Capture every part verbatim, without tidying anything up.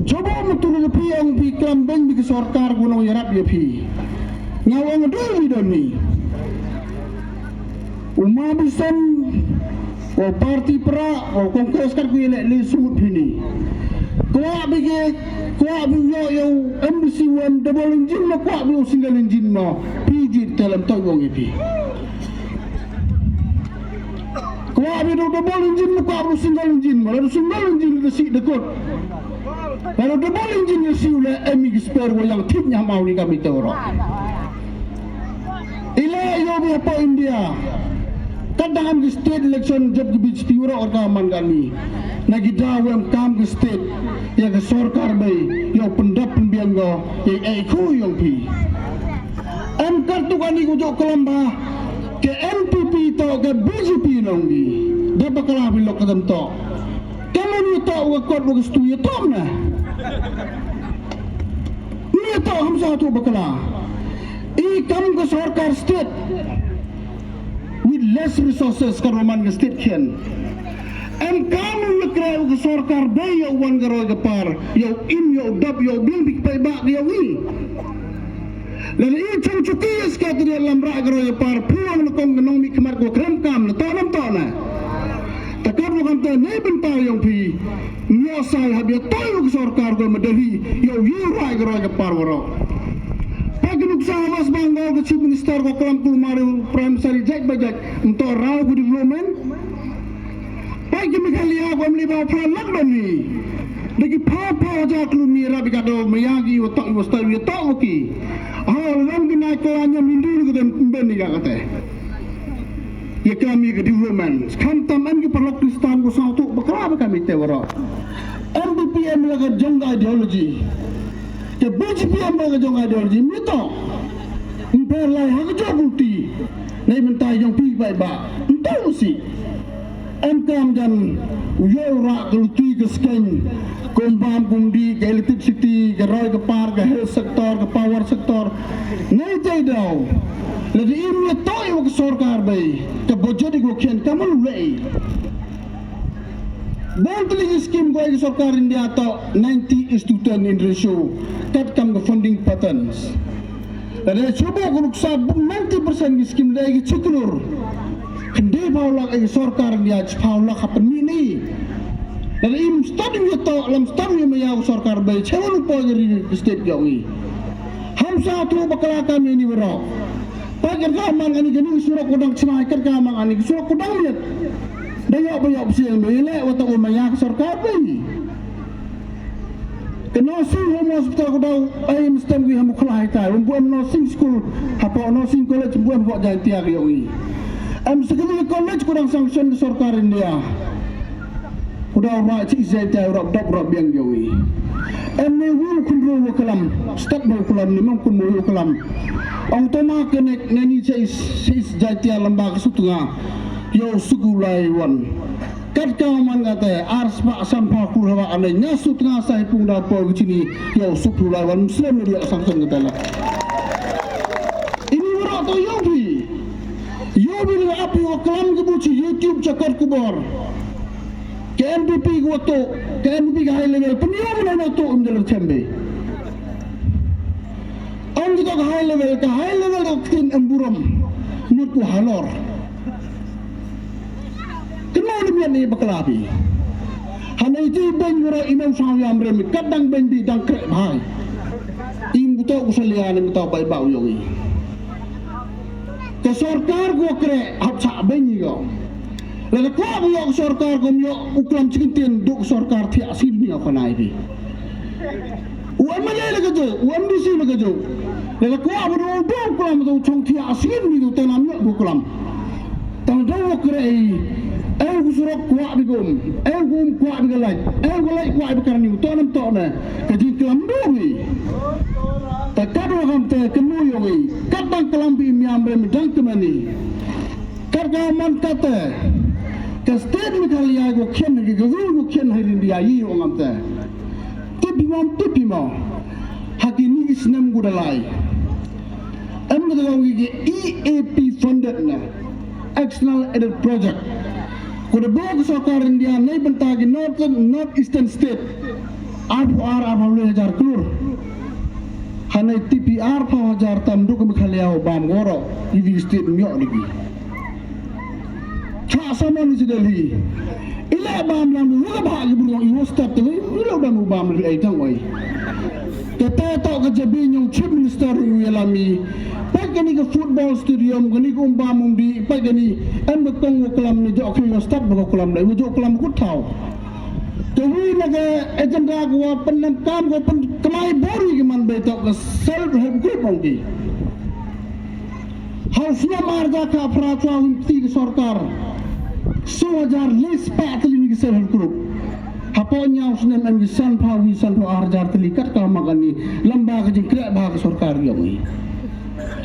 Chobo mutur ïa phi ong phi klam beng bad ka sorkar ba nongïarap ïa phi. Nga ong dei mi don mi. U ma bison u parti pra u Congress kat ku ïaleh leh sumut phi ni. Kwah bad ke kwah bad ïoh ïa u M D C one double engine ma kwah bad u single engine ma phi jit telam toh ong ïa phi. Kwah bad u double engine ma kwah bad u single engine ma la u single engine da sih da kut. Lada double engine ïa siew leh em i ki spare wa yang thik nya mau ni kami te ro. Ila yo bi hapoh India. Kadang am ki state election jop ki B J P ro or ka man kami. Na ki da wem kam ki state ïa ka sorkar bai ïa u pyndap pynbiang go ïa ai khu yong pi. Em kar tu kani ku jok kelam ba ke N P P to ke B J P nong di. Da bakala bi lok kadam to. Kamu ni to wa kot wa stu ya tom na. Ni to ham sa tu bakala. I kam ka sorkar state with less resources ka roman ka state khian. Em kam ni kra ka sorkar bai ya wan ka roi ka par ya im ya dap ya bing bik pai ba ya wi. Lada i chang chuki ya ska tu dia lam ra ka roi ka par puang na kong ka nong mi khmat ko kram kam na to nam to na. Takap lo kam to ne bentar yong pi. Nyo sai hab ya toy ka sorkar ko madali ya wi rai ka roi ka par waro. Pak nuk sa West Bengal ka chief minister ko klam kul maru prime minister jek bajek nto rau ku development. Pak ki Meghalaya ko mli ba pha lak dom ni. Dagi pha pha ja klu mi rabi ka do mayagi wa tak wa stai wa tak wa ki. Ha lam ki nai ko anya mindu ni ko dem ben ni ka kate. Ïa kami ka development. Khamtam em ki paralok Kristan ko saw tu bakla ba kami te waro. M P P em la ka jong ideology. Ke B J P em la ka jong ideology. Mito. Mper lai ha ka jong ulti. Nei mentai jong pi bai ba. Mto si. Em kam jan. Uyo ra ka ulti ka skeng. Kumbam kumdi ka electricity ka roi ka par ka health sector ka power sector. Nei te daw. Lada im ïa toh ïa ka sorkar bai ka budget i ko khian ka man lei. Ban tli ki skim ko ïa ka sorkar India to ninety is to ten in ratio kat kam ka funding patterns. Lada chuba ko nuksa ninety percent ki skim dei ki chiklur. Khynde phaw lak ïa ka sorkar India chi phaw lak hapen mi ni. Lada im stad im ïa to lam stad im ïa ka sorkar bai chewa lupo ïa ri state yong i. Ham sa tu bakla kam ïa ni waro. Pajar ka man ani kani surok kudang chmai kat ka man ani surok kudang liat. Da yok ba yok siang ba ile wata u maya ka sorkar bai. Ka nursing home hospital kudang ai mstem wi ham khlai tai. Wam buam nursing school hapo nursing college buam hapo Jaintia ka yong i. Am secondary college kudang sanction ka sorkar India. Uda ura chi Jaintia ura dop ura biang jong i. Em ne wu kun ru wu kalam, step ru kalam ni mong kun mu wu kalam. Ong toma kenek neni chi chi Jaintia lamba ka sutnga. Yo suku lai wan. Kat ka man kate ar spa sampa kur hawa ane nya sutnga sai pung da po chini yo suku lai wan muslim ni dia sanction kate la. Ini ura to yo bi. Yo bi la api wa kalam ke bu chi YouTube chakot kubor. Ke N P P ko to, ke N P P ka high level, pun yo mana na to um dalam chembe. Ang kita ka high level, ka high level ko kin emburam. Mut ko halor. Kena ni mian ni bakla bi. Hana iti ben yura imam sang yam rem, kadang ben bi dang krek bhai. Im buto ko salia ni buto bai bau yong i. Ka sorkar ko krek hap sa ben ni ko. Lada kwah ba ïoh sorkar kum ïoh u klam chikin tin duk sorkar thiah sin ni ka nai bi. U M L A la ka jo, u M D C la ka jo. Lada kwah ba duk duk klam tu chong thiah sin ni tu tenam ïoh duk klam. Tang dau wa kre ei, ei ku surok kwah bi gum, ei ku um kwah bi galai, ei ku lai kwah bi karni u tonam tona. Ka jingklam duk ni. Ta kadwa kam te kenu yong i, kat dang klam bi miam rem dang kemani. Kar ka man kate ka state Meghalaya ko khian ha ki gazing ko khian ha India i ong am te. Tip imam tip imam ha ki ni ki snem ko dalai. Em ko dalai ki E A P funded na external aided project. Ko da bok sorkar India nei benta ki northern north eastern state. Arphew ar, arphew lai hajar klur. Hangne tip phi arphew hajar tam duk ka Meghalaya u bam waroh. Ïa ki state ym ïoh lagi. Chah samon sha Delhi. I leh bam lang u ka bha ki briew i wa stad te i leh u dang u bam leh ai tang oi. Kata toh ka jabieng jong Chief Minister u ïalam i. Peit kane ka football stadium, kane ka um bam um dih, peit kane em ba kong wa klam ne jok ki wa stad ba ko klam dei, wa jok klam kut thaw. Te wi na ka agenda ko wa pynlem kam ko pyn kmai bor wi ki man ba tok ka self help group ong ki. Hau snem ar hajar khatphra chwa wi ti ka sorkar. Saw hajar lai spah tylli ki self help group. Hapoh hynñiew snem em ki sanphew wi sanphew ar hajar tylli kat ka ma kani lamba ka jingkhreh bha ka sorkar yong i.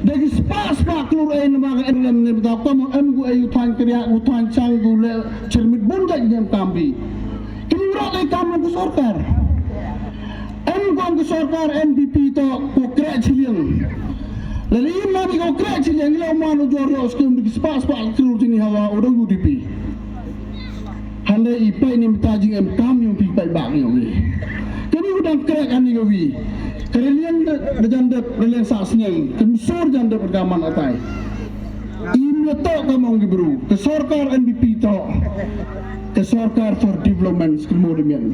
Da ki spah spah klur ei na ma ka em lem ne bta ko mo em gu ei u thain kriah gu thain chang gu le chyrmit bun jait ne em kam bi. Kini rok ei kam ka sorkar. Em kong ka sorkar N P P to ko kreh chiliang. Lali man ko kreh chiliang ila man u jor yo skim di spah spah klur jini hawa u dong U D P. Hande i pai ni mata jing em kam yung pi pai bak yung ni. Kani u dang kreh kani ko wi. Kani liang da jan dep liang sa sniang. Kan sur jan dep ka man atai. Im le to ka mong ki bru. Ka sorkar N P P to. Ka sorkar for development skimo de mian.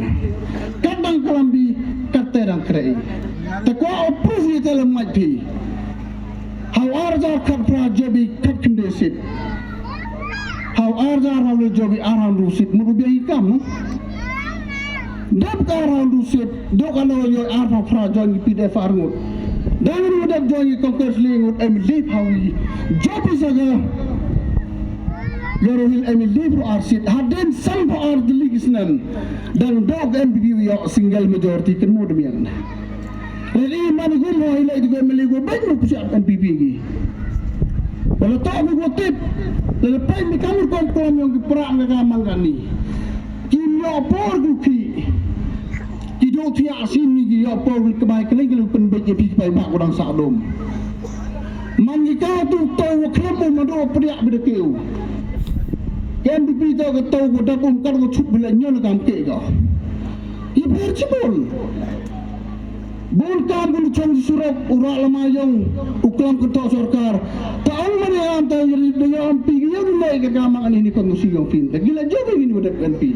Kat dang kalam bi kat te dang krei. Te ko approve ni te lem ngai pi. Hau ar hajar khatphra jobi kat kinde sit. Hau ar hajar hau le jobi ar hau ru sit. Muru bi kam no. Dep ka ar hau ru sit. Dok ano yo ar hau phra join ki P D F ar ngut. Dang ru dep join ki Congress li ngut em lip hau i. Jobi saga. Yoro hil em lip ru ar sit. Hadin san pa ar dili ki snem. Dang dok N P P yo single majority kan mo demiang. Rili man gum ho ilai di gum meli gum baik mo pusi N P P gi. Wala to mi gum tip. Lele pai mi kamur kom kom yang ki prak nga ka man kani. Ki yo por gu ki. Ki do tia sin ni ki yo por gu kebai keleng keleng pen baik ki pai bak orang sadom. Man ki ka tu tau wa klem um madu pediak bida keu. Kan N P P tau ka tau ko dap um kan ko chup bila nyon kam ke ko. Ki pher chibun. Bun kam bun chong surok u rak lama yong u klam kyntok sorkar. Ta ong mane am ta yari da yong pi ki yong le ka kam ang ani ni kon musi yong pin. Ta gila job ni ni wadap kan pi.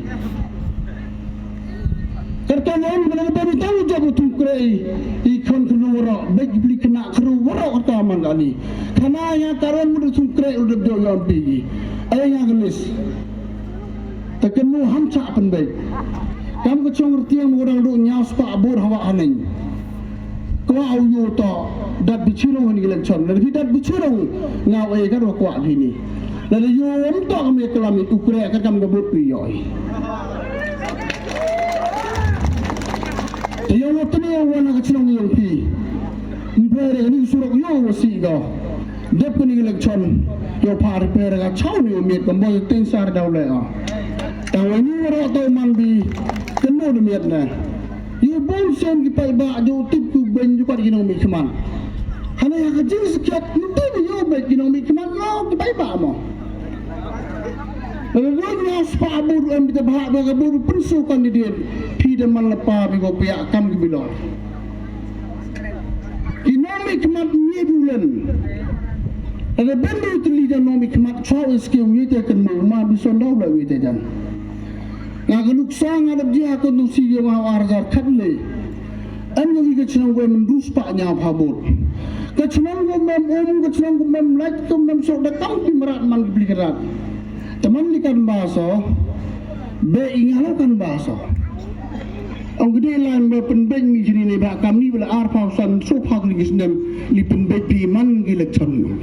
Kar ka yong mane ba ni tang job u tung krei i kon kru waro bek bli kena kru waro kar ka man ani. Kana ya karon mu tung krei u dap job yong pi. Ay ya gelis. Te kynmu ham chah pynbeit. Kam ka chong rtiang u dang duh ñiaw spah bur hawa haneng. Kwah u yu to dat bichirong hani election. Lada bi dat bichirong ñiaw e ka dua kwah bini. Lada yu um to kami kelam i ukre ka kam ka bur pi yoi. Te yu tene wana ka chinong yong pi. Mpere ni surok yu wasi go. Dep kani election yo pha repair ka chaw ni miet kam boy tin sar daw le a. Ta wani waro to man bi kano de miet na. Yo bon sen ki pai ba jo tip ku ben ju kat ki nong mi khman. Hana ya ka jing sekiat nti ni yo bet ki nong mi khman no ki pai ba mo. Lalu nya spa bur em kita ba ba ka bur pensu kandidat. Pi de man lepa bi ko pia kam ki bilong. Ki nong mi khmat ngi bulen. Ada bendu teli jan nong mi khmat chwa skim wi te ken mo ma bi son daw la wi te jan. Nga ka nuksa nga dap jia ko nong si yo nga ar hajar khat le. Em ngi ka chnong ko em dus pa nya pha bot. Ka chnong ko mem um ka chnong ko mem lait ko mem sok da kam ki marat man ki bli karat. Teman li kan ba so. Be i nga lo kan ba so. Ong gede lan ba pynbeit mi jini ne ba kam ni bala ar phaw san so phaw kli snem li pynbeit pi man ki election.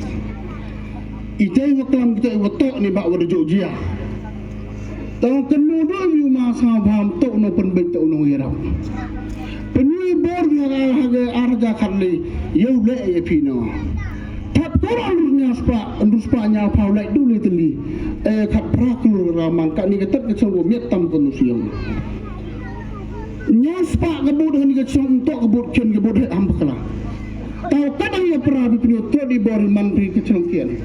Ite wa klam kita wa tok ni ba wa da jok jia. Tong kenu do yu ma sa ba to no pynbeit to no yarap. Pynui bor bi ha ha ar ja khat li yu le e pi no. Thap ko ra lur nya spa, lur spa nya phaw le du le teli. E khat pra klur ra man ka ni ka tet ka chong miet tam ko nu siang. Nya spa ka bud hani ka chong tok ka bud ken ka bud he am bakla. Tau ka dang ya pra bi pinu to di bor man bi ka chong kian.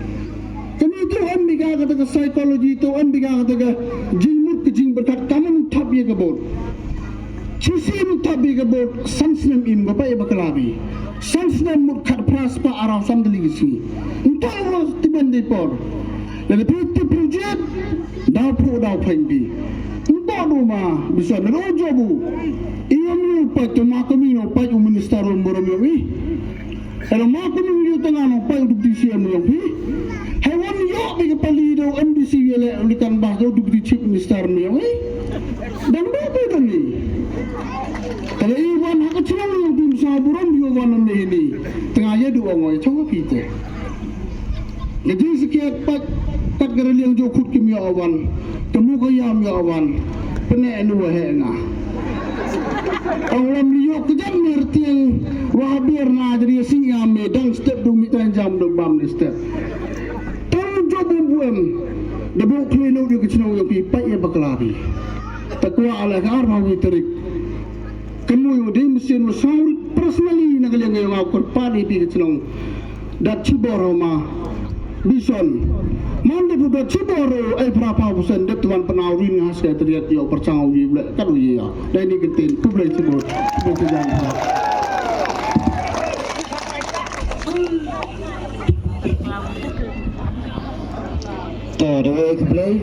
Kani tu em bi ka kata ka psychology tu em bi ka kata ka jingmut ka jingberkat kaman thap ya ka bud. Shisien u thap bad ka vote san snem, im ko peit ïa bakla phi. San snem mut khatphra spah arphew san tylli ki sngi. Ym toh u tip ban dei por. Lada phi tip phi jied, daw phuh daw phain phi. Ym toh u ma Bison, lada u jop u, i ym ïoh peit, to ma kumno peit u minister u burom ïoh i. Ero ma kumno ïoh tang ano peit u deputy C M ïoh phi. Hai wan ïoh bad ka pali da u M D C ïoh leh u likan bas da u deputy chief minister ïoh i. Dang da phi tang ni. Kala i wan ha ka chnong ïoh phi, sa burom ïoh wan ne ni. Tang ïa du ong ïa chong phi te. Nga jingsngewsih pat, kat ka raliang jong khut kim ïoh wan, ka mu ka ïam ïoh wan, pyneh anu wa heh nga. Ong lam ïoh ka jam mir tieng, wa bier na jari sing ïam me dang step du mi tan jam du bam ni step. Tang jop bum buem, da bok khle no di ka chnong ïoh phi peit ïa bakla phi. Ta kwah ala ka arphew tarik. Ka mui u dei mynsiem u saw personally na ka liang ïa nga u kyrpad ïa phi ka chnong. Dat shibor ma Bison. Man da phi dat shibor ai phra phew percent dep tuan pynau rin ha secretariat ïa u pyrchang u ïa u leh kat u ïa. Dei ni ka ktien khublei shibor. Khublei shibor. To, da wei khublei.